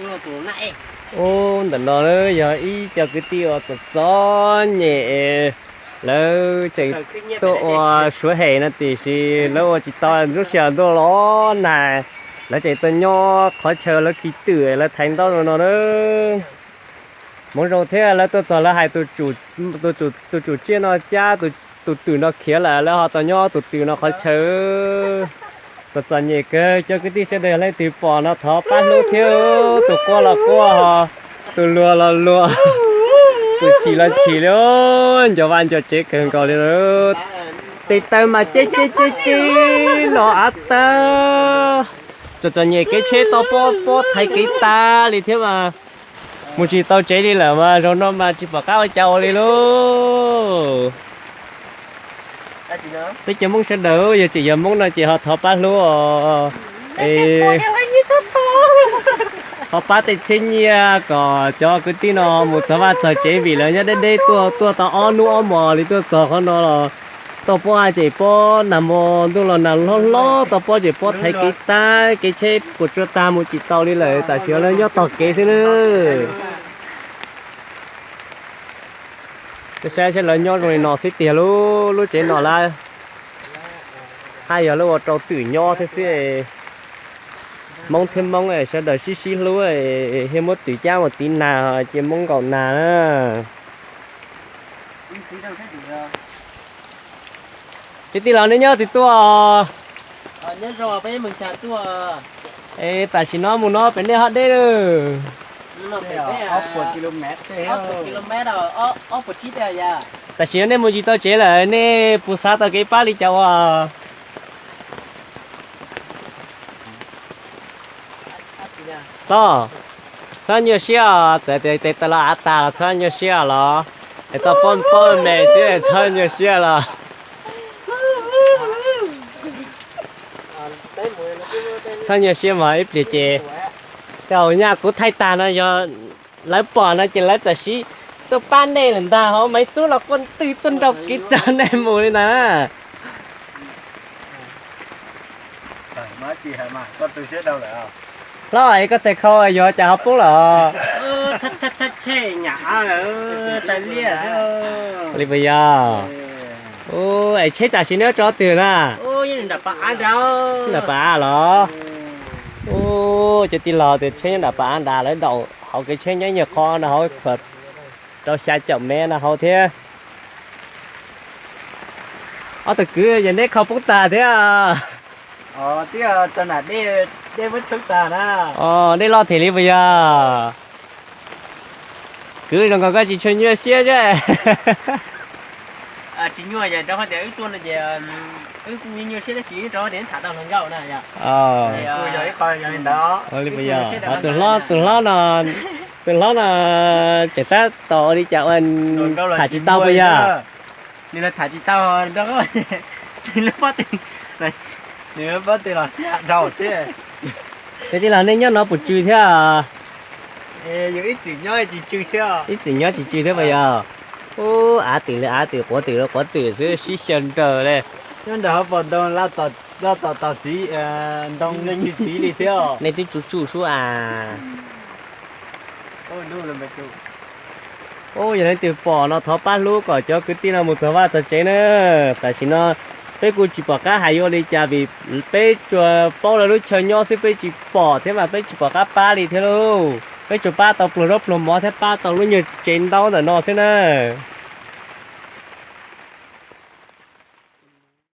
Ub, ntawm no yog ib co kwv tij uas txom txom nyem, lawv tseem tuaj ua suav hem no tiam sis lawv ua tsis tau, lub sij hawm ntuj los nag, lawv tseem tuaj nyob qhov chaw lawv khi twm lawv thaiv ntaub no na. Hmoov zoo thiab lawv tuaj txog lawv hais tus tswv tsiaj no cab tus twm no khiav lawm, lawv ho tau nyob tus twm no qhov chaw. Txom txom nyem kawg, cov kwv tij sawv daws yog leej twg pom no thov pab hlub thiab. Tus quaj los quaj ho, tus luag los luag, tus chim los chim li, nco vaj nco tsev kawg nkaus li. Tes taw mas ceb ceb ceb ceb los av tag. Txom txom nyem kev tsheb toj pob pob thaiv kev tas li thiab mas mus tsis tau tsev li lawm mas zaum no mas tsis pom qab ua cas ua li lauj. Peb cov Hmoob sawv daws yog tseem yog Hmoob no ces ho thov pab hlub os. Es ho pab tej txhiab nyiaj kom cov kwv tij no mus txog vaj txog tsev vim lawv nyob deb deb tuaj, tuaj tau ob hnub ob hmos li tuaj txog qhov no los toj pob tseem pob, nag hmo ntuj los nag hlob hlob, toj pob tseem pob thaiv kev tas, kev tsheb puas tsuaj tag mus tsis tau li lawm, tam sim no lawv nyob tog kev xwb na. Saib saib lawv nyob zoo li no xwb tiag, lub lub tsev no lawm haj yog lub ua rau twm nyob thiab xwb. Hmoob thiab Hmoob sawv daws sib sib hlub, thiaj muab twm cab mus tiv nag ces Hmoob nkaum nag na. Kwv tij laus, nej nyob twg tuaj? Es tam sim no mus no pem nej ho deb lawm? Tam sim no nej mus tsis tau tsev lawm, nej puas xav tau kev pab li cas ua? Txhob nyuaj siab os, txawm tias tes taw los av tag los txhob nyuaj siab los. Es tau pob pob me xwb txhob nyuaj siab los. Txhob nyuaj siab mas ib pliag ces tej zaum nyaj kuv thaij tag no yog lawv pom no ces lawv txawm siv tuaj pab nej lawm ntag, hauv Maiv Xub los quaj ntwg tuaj nrau kev rau nej mus li ntag na. Hlob, es koj txhais khau yuav cas ho poob lawm? Li puas yog? Es tsheb tam sim neb tso twg na? Nram pas av los? Ub, cov tij laug tias tsheb nyob nram pas av nrad, lawv daus hauv kev tsheb nyob nyuag qho no hauv, rau xya caum mev no hauv thiab. Ob tug kwv, yog neb khau poob tag thiab. Dej loj thiab li puas yog? Kwv, zoo nkaus koj tsis tshua nyuaj siab thiab. Li puas yog? Ho tus hlob, tus hlob no, tus hlob no tseem tab tom ua li cas ua tham tsis tau puas yog? Nws los tham tsis tau, nws pob tw, nws pob tw los dhau thiab. Ces tij laug, nej nyob no puas tsw thiab? Ib txwm nyob tsis tsw thiab puas yog? Ub, av twm li av twm, quav twm li quav twm xwb, sib xyaw nrawm li. Nyob nram hauv paus ntoo laj tom txiv, ntoo txiv txiv li thiab. Nej twb tsuj tsuj sub as. Ub, yog leej twg pom no thov pab hlub kom cov kwv tij no mus txog vaj txog tsev na. Tam sim no peb kuj tsis pom qab hais yuav ua li cas vim peb tsuas paub lawv lub chaw nyob xwb, peb tsis pom thiab mas peb tsis pom qab pab li thiab lauj. Peb tsuas pab tau pluag zaub pluag mov thiab pab tau lub nyuag tsev ntaub ntawm no xwb na.